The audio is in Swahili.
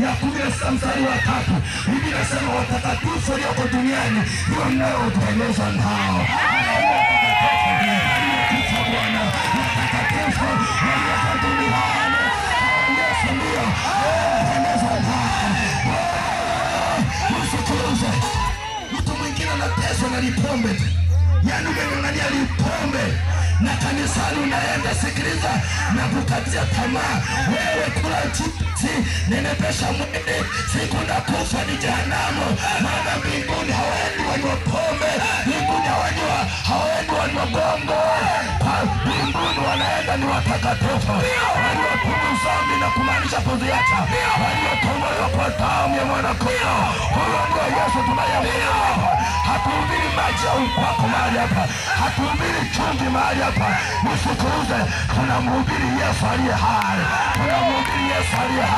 ya 16 mstari wa 3, Biblia inasema watakatifu walioko duniani ndio mnaopendezwa nao. Aliyekufa Bwana, watakatifu walioko duniani, Yesu ndio anapendezwa nao. Usikilize, mtu mwingine anateswa na lipombe tu, yaani umeng'ang'ania lipombe na kanisani unaenda, sikiliza, na kukatia tamaa. Wewe kula chipsi, nenepesha mwili, siku na kufa ni jehanamu. Maana mbinguni hawaendi wanywa pombe, mbinguni hawaendi wanywa gongo, kwa mbinguni wanaenda ni watakatifu waliotubu dhambi na kumaanisha kuziacha, waliokombolewa kwa damu ya mwana kondoo. Huyo ndio Yesu tunayemwona hapa. Hatuhubiri maji ya upako mahali hapa, hatuhubiri chumvi mahali hapa. Nisikilize, tunamhubiri Yesu aliye hai, tunamhubiri Yesu aliye hai.